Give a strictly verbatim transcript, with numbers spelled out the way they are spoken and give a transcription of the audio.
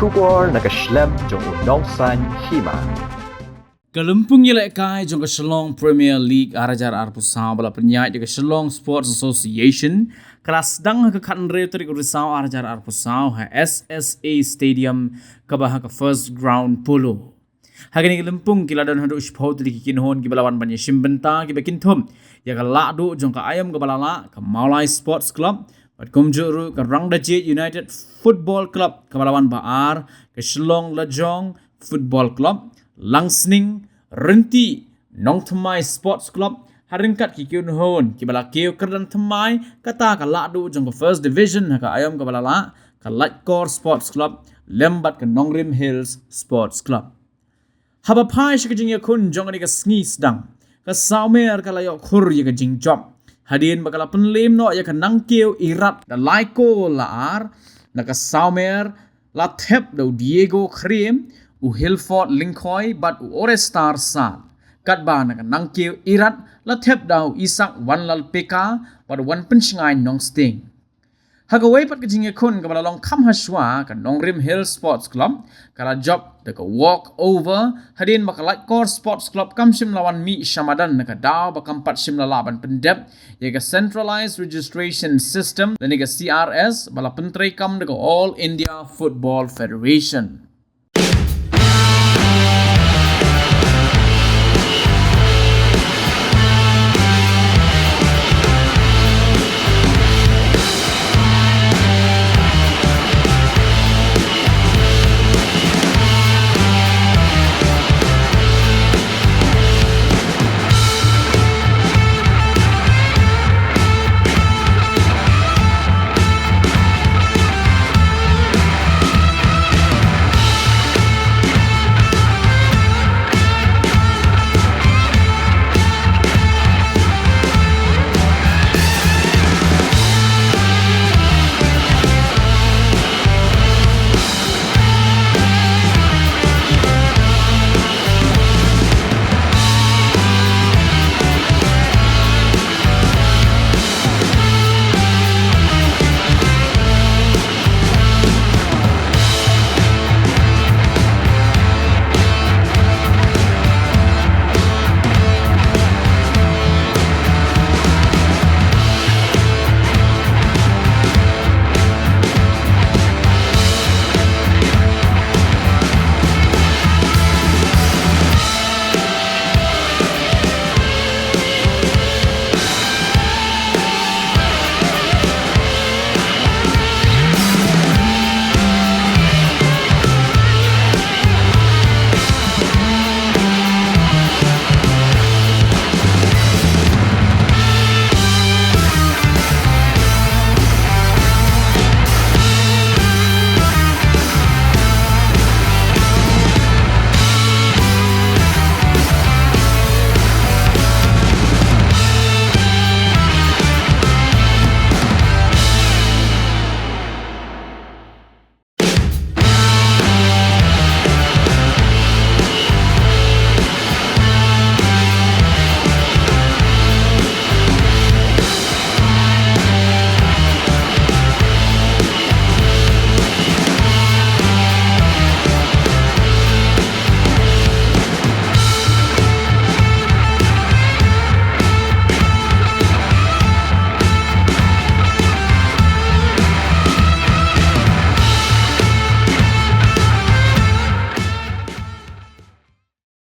Khubor na ka shlem jong u nongsaiñ hima. Ka lympung ïalehkai jong ka Shillong Premier League ar hajar arphew saw ba la pynïaid da ka Shillong Sports Association ka la sdang ha ka khathynriew tarik u Risaw ar hajar arphew saw ha S S A Stadium kaba ha ka First Ground Polo. Ha kane ka lympung ki la don haduh shiphew tylli ki kynhun kiba la wan ban ïashim bynta kiba kynthup ïa ka Lahduh jong ka Aiom kaba la lah, ka Mawlai Sports Club, bad kumjuh ruh ka Rangdajied United Football Club kaba la wan ba ar, ka Shillong Lajong Football Club, Langsning, Rynti, Nongthymmai Sports Club, ha ryngkat ki kynhun kiba la kiew kyrdan thymmai, kata ka Lahduh jong ka First Division ha ka Aiom kaba la lah, ka Laitkor Sports Club, lem bad ka Nongrim Hills Sports Club. Haba phai sha ka jingïakhun jong kane ka sngi sdang, ka Sawmer ka la ïoh khur ïa ka jingjop hadien ba ka la pynlem noh ïa ka Nangkiew Irat da lai kol la ar. Na ka Sawmer la thep da u Diego Khriem, u Hilford Lyngkhoi bad u Orestar Sat. Katba na ka Nangkiew Irat la thep da u Isak Wanlal Peka bad u Wanpynshngaiñ Nongsting. Ha kawei pat ka jingïakhun kaba la long kham hashwa, ka Nongrim Hill Sports Club ka la jop da ka walk over hadien ba ka Laitkor Sports Club kam shym la wan mih shamadan na ka daw ba kam pat shym la lah ban pyndep ïa ka Centralized Registration System lane ka C R S ba la pyntreikam da ka All India Football Federation.